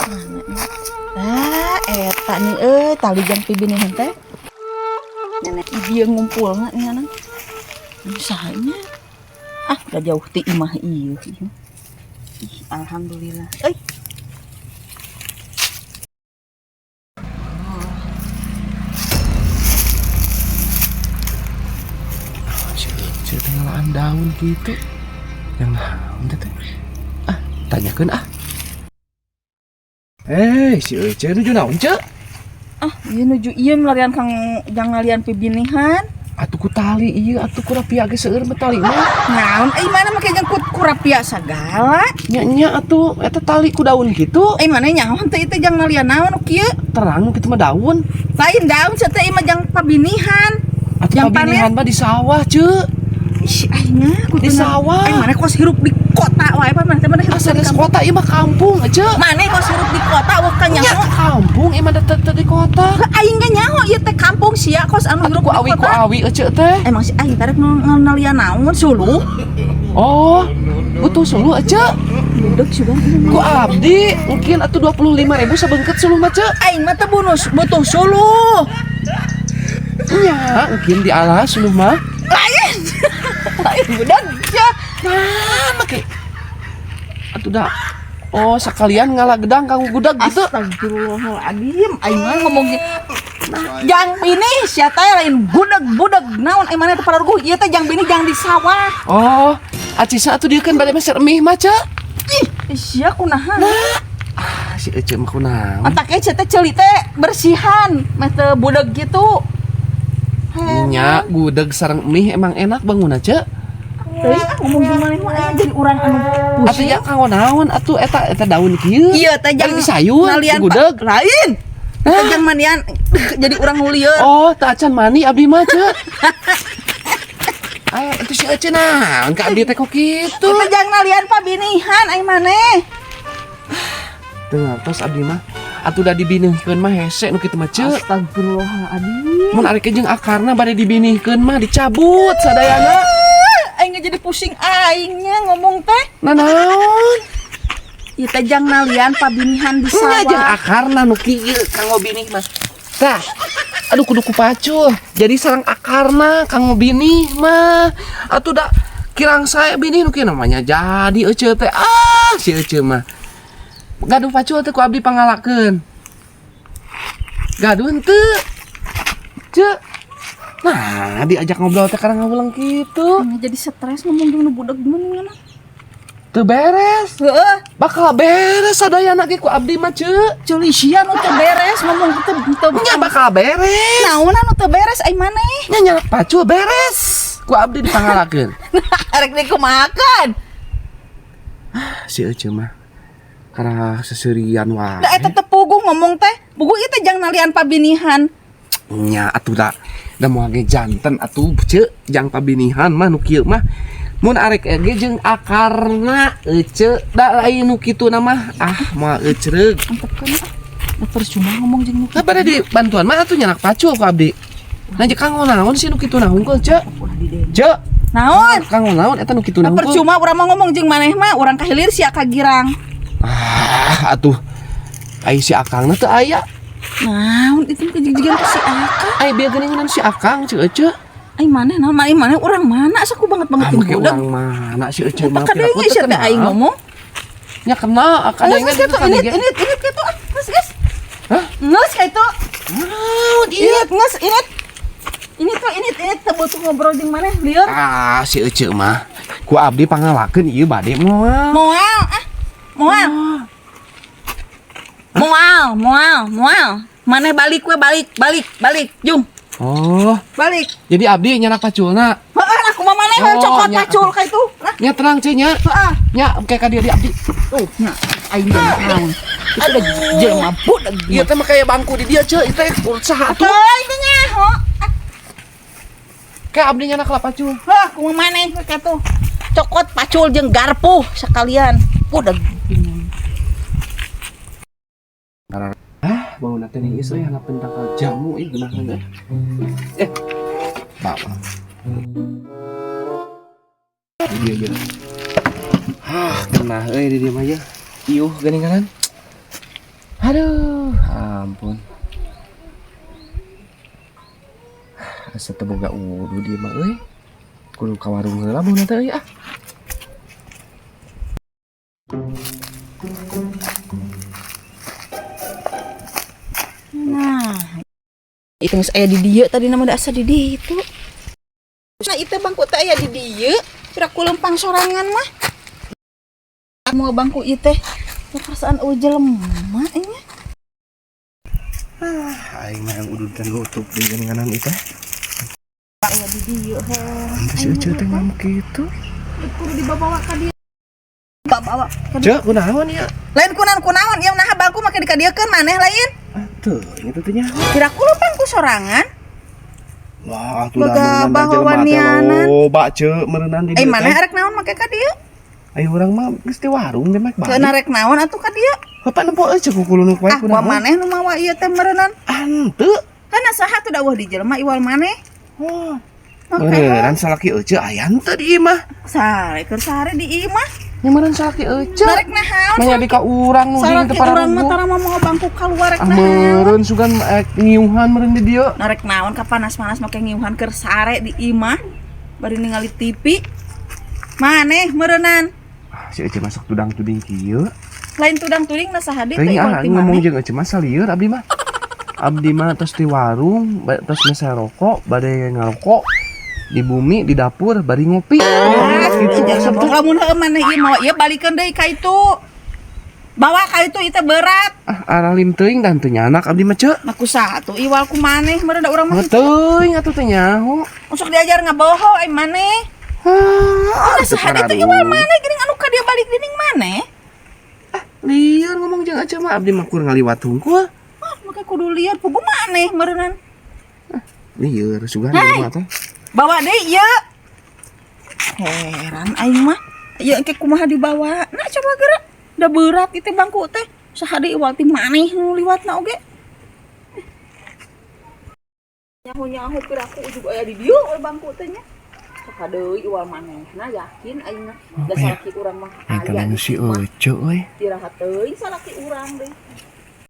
Ah, eta nih euy, tali jang pibinihan teh. Nenek dia ngumpulna nih anak. Usahanya. Ah, udah jauh ti imah ieu. Ih, alhamdulillah. Euy. Si Ece teh ngalaan daun gitu. Yang naon teh teh? Ah, tanyakeun ah. Eh, si Ece nuju naon, Ce? Ah, ieu nuju ieu larian kang jang ngalian pibinihan. Atuh ku tali ieu, atuh ku rapia ge seueur mah tali mah. Naon euy mana make jeung kurapia sagala. Nya nya atuh eta tali ku daun gitu. Euy mana nyaho teh ieu jang ngalian naon nu kieu? Terang nu kitu mah daun. Lain daun sia teh ieu mah jang pabinihan. Atuh Jang pabinihan mah di sawah, Ce. Ih, aing Di sawah. Aing mana kos hirup di kota wae apa mana teh mana hirup Asa di di kampung. kota ieu mah kampung, Ce. Mana kos hirup di kota wah kan Nya nyaho. kampung ieu mah teu di kota. Aing ge nyaho ieu teh kampung sia kos anu Atuh hirup ku di awi ku kota. awi Ece teh. Emang si aing tarik nalian naon suluh. Oh, butuh suluh Ece. Budak sudah. Ku abdi mungkin atuh 25.000 sabengket suluh mah, Ce. Aing mah teh bonus butuh suluh. Nya, mungkin di alas suluh mah. Lain. Lain budak sia. Nah, make. Atuh dah. Oh, sekalian ngalah gedang kanggo gudag gitu. Astagfirullahaladzim, aing mah ngomong jang bini sia teh lain budak-budak naon aing mana teh pararuguh ieu teh jang bini jang di sawah. Oh, acisna atuh dieu kan bade meser mie mah, Ce. Ih, sia kunaha? Ah, si Ece mah kunaon? Matak ge teh ceuli teh bersihan, meh teu budak gitu. Nya, gudeg sareng mie emang enak bangunna, Ce. Teuing ah ngomong jeung maneh mah aing jadi urang anu Atuh pusing. ya kanggo naon atuh eta eta daun kieu. Iya teh jang Bari disayur, nalian gudeg. Lain. Teh jang manian jadi urang nu lieur. Oh, tak acan mani abdi mah, Ce. Ay, itu si Ece naon ka abdi teh kok kitu. Teh jang nalian pabinihan aing maneh. Teu ngartos abdi mah. Atuh da dibinihkeun mah hese nu kitu mah, Ce. Astagfirullahaladzim. Mun arek jeung akarna bade dibinihkeun mah dicabut sadayana. Aing jadi pusing aingnya ngomong teh. Nah naon? Ieu teh jang nalian pabinihan di Nya jeung sawah. akarna nu kieu kanggo binih mah. Tah. Aduh kudu kupacul. Jadi sareng akarna kanggo binih mah. Atuh da kirang saya binih nu kieu namanya jadi Ece teh. Ah, si Ece mah. Gaduh pacul teh ku abdi pangalakeun. Gaduh henteu. Ce. Nah, diajak ngobrol teh karang ngawulang kitu. Aing jadi stres ngomong jeung nu budak gimana. Teu beres. Heeh, Bakal beres sadayana ge ku abdi mah, Ce. ceuli sia nu teu beres ngomong teu teu Nya bakal beres. Naon anu teu beres aing maneh? Nya nyanak pacul beres. Ku abdi dipangalakeun. Arek dikumakan. Si Ece mah karena seserian wae. Da eta teh puguh ngomong teh. Puguh ieu teh jang nalian pabinihan. Nya atuh da da moal ge janten atuh ce jang pabinihan mah nu kieu mah. Mun arek ge jeung akarna ece da lain nu kitu na mah ah moal ecreug. Antepkeun ah. Da percuma ngomong jeung nu Nah, pada di bantuan mah atuh nyanak pacul ku abdi. Nah, jeung kanggo naon sih nu kitu na hungkul ce? Ulah didenge. Ce, Naon? kanggo naon eta nu kitu na Da hungkul? percuma urang mah ngomong jeung maneh mah urang kahilir sia ka girang. Ah, atuh. Ai si akangna teu aya. Naon itu kejijigan ke si Akang. Ai bieu geuningan si akang ce ece. Ai maneh naon ai maneh urang mana asa ku banget banget Ah, jeung make budak. urang mana si ece mah Tak kadenge sia teh aing ngomong. Nya kenal Geus kadenge geus kitu ini kitu ah geus geus. Hah? Geus kitu. Naon ieu? Ini geus ini. Ini tuh ini teu butuh ngobrol jeung maneh lieur. Ah, si ece mah ku abdi pangalakeun ieu bade moal. Moal ah. Moal. Moal, moal, moal. Maneh balik we balik, balik, balik. Jung, Oh, balik. jadi abdi nyanak paculna. Heeh, aku mah maneh we Oh, cokot nya. pacul ka itu. Lah, Nya tenang ce nya. heeh. Nya kayak ka dia di abdi. Tuh, nya aing ge naon. Itu udah jelema budak. Ieu teh mah kayak bangku di dia ce, ieu teh saha atuh? Tuh, itu nyaho. Kayak abdi nyanak lah pacul. Hah, aku mah maneh we ka tuh. Cokot pacul jeung garpu sekalian. Budak. Ah, bangun teh nih euy hanapeun tangkal jamu ieu geunahna. Eh. Bawa. Di dia ieu. Ah, kena euy di dieu mah ye. Iuh geuningan. Aduh, ampun. Asa teu boga udu dia mah euy. Kudu ka warung heula bauna teh euy ah. Nah, itu geus aya di dieu tadi nama da asa di ditu. Nah, itu bangku teh aya di dieu, pira ku lempang sorangan mah. Mau bangku ieu teh, perasaan eueuh jelema nya. Ah, aing mah yang udud teh nutup di geuninganan ieu teh. Aya di dieu heh. Henteu si Ece teh ngomong kitu. Kudu dibawa ka dieu. Bawa ka dieu. Cek, kunaon ya? Lain kunaon kunaon, ieu naha bangku make dikadiekeun maneh lain. Atuh, ini teh nyaho. Kira ku lempang ku sorangan. Wah, atuh Boga da meureunan jelema teh bahawanianan. loba ceu meureunan di Eh dieu maneh teh. arek naon make ka dieu? Ayo urang mah geus di warung deh mek Teu balik. narek naon atuh ka dieu? Bapak nempo euy ceu kukulunu wae Ah, gua maneh nu mawa ieu teh meureunan. Henteu. Kana saha tuh dawuh di jelema iwal maneh? Wah. Make Meureun salaki euceu aya henteu di imah. sare keur sare di imah. Nya meureun salaki euceu. Narek naon? Manya di ka urang nu ding Salaki teu urang mah pararuguh. tara mah mawa bangku kaluar rek Ah naon? meureun sugan ngiuhan meureun di dieu. Narek naon ka panas-panas make ngiuhan keur sare di imah. Bari ningali TV. Maneh meureunan. Ah, si euceu masuk tudang-tuding kieu. Lain tudang-tuding na saha deui teh Teuing iwal ah ti ngomong maneh. jeung euceu mah salieur abdi mah. Abdi mah tos di warung, tos meser rokok, bade ngarokok di bumi di dapur bari ngopi. Ah, Gitu jangan maksud teh. lamun heueuh maneh ieu mawa ieu balikeun deui ka itu. Bawa ka itu ieu teh berat. Ah, aralim teuing dan teu nyanak abdi mah ceu. Nah ku satu iwal ku maneh meureun da urang mah. Teuing atuh teu nyaho. Sok diajar ngaboho ai maneh. Ah, Nah saha deui teh iwal maneh geuning anu ka dia balik dening maneh. Lieur ngomong jeung eceu mah abdi mah kur ngaliwat hungkul. Ah, make kudu lieur pugu maneh meureunnan. Lieur sugan di rumah teh. Bawa deui ieu. Heran aing mah. Ieu engke kumaha dibawa? Nah coba gerak. Da berat ieu teh bangku teh. Saha deui iwal ti maneh nu liwatna oge. Nyaho-nyaho piraku ujug aya di dieu we bangku teh nya. Saha deui iwal manehna yakin aing mah. Da salaki urang mah Eta aya nu di si imah. Ece euy. Iraha teuing salaki urang deui.